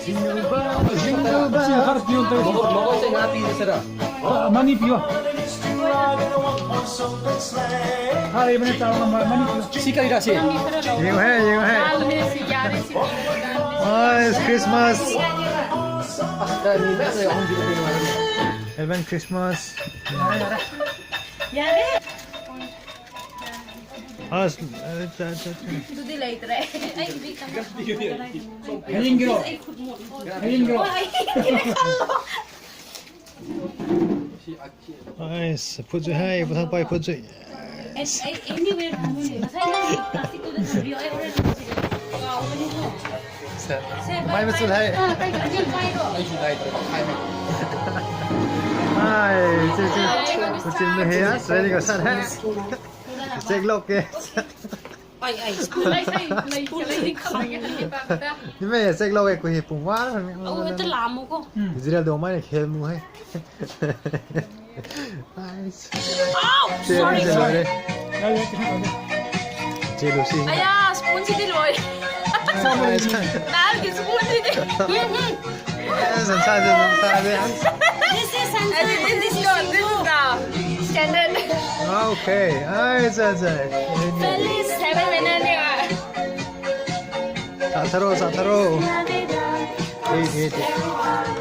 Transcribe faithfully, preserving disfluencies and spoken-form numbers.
Jingle bell, jingle bell. ꯁꯤ ꯈꯔ ꯄꯤꯌꯣ, ꯑꯝꯇ꯫ ꯃꯉꯣꯟ-, ꯃꯉꯣꯟꯗ ꯉꯥ ꯄꯤꯔꯁꯤꯔꯥ? ꯑ, ꯑꯃꯅꯤ ꯄꯤꯌꯣ꯫ ꯍꯥꯏꯕꯅꯦ, ꯆꯥꯎꯅ ꯑꯃꯅꯤ ꯄꯤꯌꯣ꯫ ꯁꯤ ꯀꯔꯤꯔꯥ ꯁꯤ? ꯌꯦꯡꯉꯨꯍꯦ, ꯌꯦꯡꯉꯨꯍꯦ꯫ ꯑꯁ, Christmas꯫ ꯑꯁ, ꯃꯤ ꯃꯌꯥꯝ ꯂꯩ, ꯑꯍꯨꯝꯁꯤꯗꯤ ꯀꯩꯅꯣ ꯍꯥꯏꯔꯒ꯫ Advance Christmas꯫ ꯌꯥꯔꯦ꯫ ꯑꯁ, ꯑ, ꯆ-, ꯆ-, ꯆ-꯫ ꯑꯗꯨꯗꯤ ꯂꯩꯇ꯭ꯔꯦ꯫ ꯑꯩꯒꯤꯗꯤ ꯈꯤꯇꯪ ꯍꯌꯦꯡꯒꯤꯔꯣ? ꯑꯩ ꯈꯨꯠ ꯃꯣꯠ-, ꯍꯌꯦꯡꯒꯤꯔꯣ? ꯍꯣꯏ, ꯍꯌꯦꯡꯒꯤꯅꯦ ꯈꯜꯂꯣ꯫ ꯑꯩꯁ, ꯐꯨꯠꯁꯨ ꯍꯥꯏ, ꯄꯊꯛ ꯄꯥꯏ ꯐꯨꯠꯁꯨ꯫ ꯑꯦ-, ꯑꯦ-, anywhere ꯊꯝꯃꯨꯅꯦ꯫ ꯉꯁꯥꯏ ꯅꯪꯒꯤ plastic ꯇꯨꯗ ꯊꯝꯕꯤꯌꯣ, ꯑꯩ ꯍꯣꯔꯦꯟ ꯂꯧꯖꯒꯦ꯫ ꯀꯥꯎꯕꯅꯤꯀꯣ꯫ ꯁꯦ, ꯁꯦ, ꯃꯥꯏ ꯃꯥꯏ ꯃꯆꯨ ꯄꯥꯏꯔꯣ꯫ ꯍꯥꯏ꯫ ꯑꯥ, ꯀꯩ ꯀꯩ ꯄꯥꯏꯔꯣ? ꯑꯩꯁꯨ ꯍꯥꯏꯗ꯭ꯔꯦ, ꯍꯥꯏꯕ꯫ ꯍꯥꯏ, ꯁꯦ, ꯁꯦ꯫ ꯀꯣꯆꯤꯟꯗ ꯍꯦ, ꯌꯥ, ꯁ꯭ꯔꯦꯅꯤ ꯀꯣ ꯁꯥꯔ ꯍꯦ꯫ ꯆꯦꯛ ꯂꯧꯀꯦ꯫ ꯑꯩ, ꯑꯩ, spoon꯫ ꯂꯩ, ꯂꯩ, ꯂꯩ, ꯂꯩ, ꯈꯪꯉꯦ꯫ ꯏꯃꯦ, ꯆꯦꯛ ꯂꯧꯋꯦ, ꯀꯨꯏ ꯄꯨꯡ ꯋꯥ꯫ ꯑꯧ, ꯍꯦꯛꯇ ꯂꯥꯝꯃꯨꯀꯣ꯫ ꯏꯖꯔꯦꯜꯗꯣ ꯃꯥꯏꯅ ꯈꯦꯜꯃꯨ ꯍꯦ꯫ ꯑꯥꯏꯁ꯫ ꯑꯥꯎ! ꯆꯦ, ꯁꯣꯔꯤ, ꯆꯦ, ꯁꯣꯔꯤ꯫ ꯂꯣꯏꯔꯦ꯫ ꯆꯦ ꯂꯨꯁꯤ꯫ ꯑꯌꯥ, spoon ꯁꯤꯗꯤ ꯂꯣꯏꯔꯦ꯫ ꯆꯥꯕ ꯂꯣꯏꯔꯦ꯫ ꯗꯥꯜꯒꯤ spoon ꯁꯤꯗꯤ꯫ ꯎꯝ, ꯎꯝ꯫ ꯑꯦ, ꯁꯟꯁꯥꯁꯦ ꯑꯗꯨꯝ ꯆꯥꯕ ꯌꯥꯏ꯫ This is sunset. This is not, this is the standard. Okay. ꯑꯥꯏ, ꯆꯥ, ꯆꯥ꯫ Feliz seven minute ꯅꯦꯕ꯫ ꯆꯥꯊꯔꯣ, ꯆꯥꯊꯔꯣ꯫ ꯑꯦ, ꯑꯦ, ꯑꯦ꯫